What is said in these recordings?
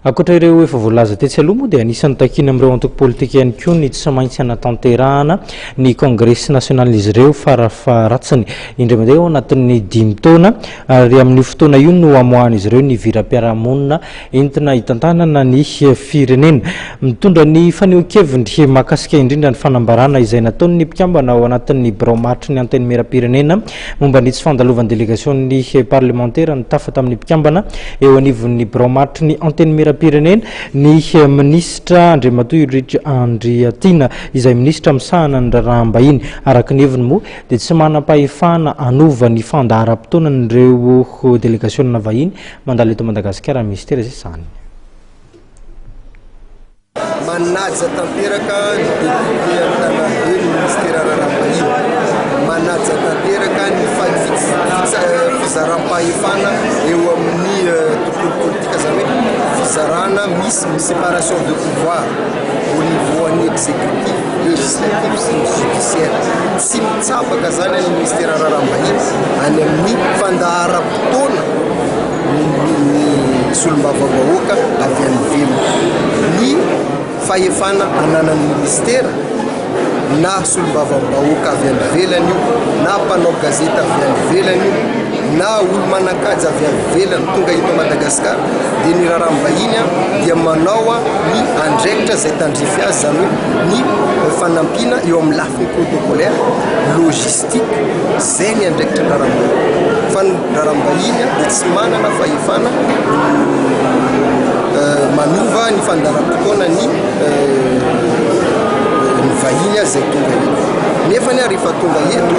Ankoatra ireo efa voalaza tetsy aloha moa dia anisan'ny takiana amin'ireo antoko politika ihany koa ny tsy maintsy hanatanterahana ny kongresy nasionalin'izy ireo farafaharatsiny indray mandeha ao anatin'ny dimy taona ary amin'io fotoana io no hamoahan'izy ireo ny viram-piarahamonina entina hitantanana ny firenena. Mitondra ny fanehoan-keviny mahakasika indrindra ny fanambarana izay nataon'ny mpikambana ao anatin'ny birao maharitry ny Antenimierampirenena Momba ny tsy fandalovan'ny delegasion'ny parlemantera nitafa tamin'ny mpikambana eo anivon'ny birao maritry ny Antenimierampirenena ny minisitra Andriamatoa Ulrich Andriatiana izay minisitra misahana ny raharaham-bahiny. Araka ny heviny moa dia tsy manam-pahefana hanova ny fandaharam-potoanan'ireo delegasionina vahiny mandalo eto Madagasikara ny minisitera izay sahaniny. Manaja tanteraka ny depiote Antananarivo ny minisitera Raharaham-bahiny. Manaja tanteraka ny fizaram-pahefana eo amin'ny tontolo politika, izany hoe fizarana misy ny séparation de pouvoir au niveau an'ny exécutif, législatif sy ny judiciaire. Tsy mitsabaka izany ny minisitera Raharaham-bahiny any amin'ny fandaharam-potoana. ny solombavambahoaka avy any ivelany. Ny fahefana ananan'ny minisitera na solombavambahoaka avy any ivelany io na mpanao gazety avy any ivelany io na olo-manan-kaja avy any ivelany tonga eto Madagasikara dia ny raharaham-bahiny dia manao ny andraikitra izay tandrify azy, izany hoe ny fanampiana eo amin'ny lafiny protocolaire, logistique, izay ny andraikitry ny raharaham-bahiny. Fa ny raharaham-bahiny dia tsy manana fahefana manova ny fandaharam-potoana ny ny vahiny izay tonga eto. Nefa ny rehefa tonga eto,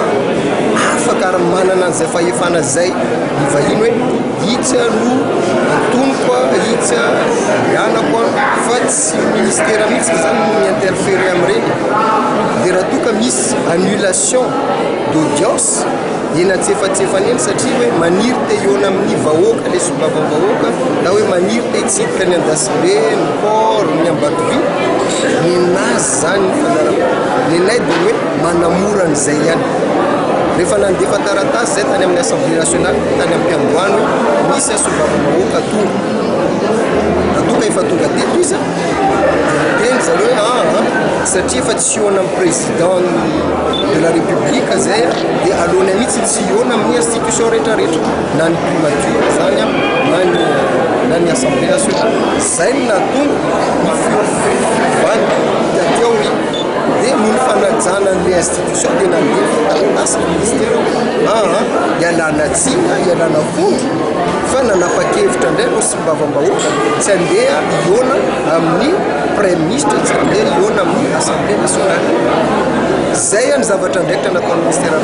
afaka ary manana an'izay fahefana izay ny vahiny hoe itsy no antoniko, itsy andehanako fa tsy ministera mihitsy izany no mi-interférer amin'ireny. Dia raha toa ka misy annulation d'audience eny antsefatsefany eny satria hoe maniry te hihaona amin'ny vahoaka ilay solombavambahoaka na hoe maniry te hitsidika ny Andasibe, ny port, ny Ambatovy, nenazy izany ny fandaharam-potoana. Nenay dia ny hoe manamora an'izay ihany. Rehefa nandefa taratasy izay tany amin'ny Assemblée nationale, tany am-piandohana hoe misy solombavambahoaka tonga. Raha toa ka efa tonga teto izy dia niteny zareo hoe aa satria efa tsy hihaona amin'ny président de la république zay dia aleonay mihitsy tsy hihaona amin'ny institution rehetrarehetra na ny primature zany na ny na ny assemblée nationale. Zay no nahatonga ny fiovana taty aoriana. Dia noho ny fanajana an'ilay institution dia nandefa taratasy ny ministera hoe aa ialana tsiny ialana fondro fa nanapa-kevitra indray ireo solombavambahoaka tsy handeha hihaona amin'ny praiminisitra, tsy handeha hihaona amin'ny assemblée nationale. Zay ny zavatra andraikitra nataon'ny ministera.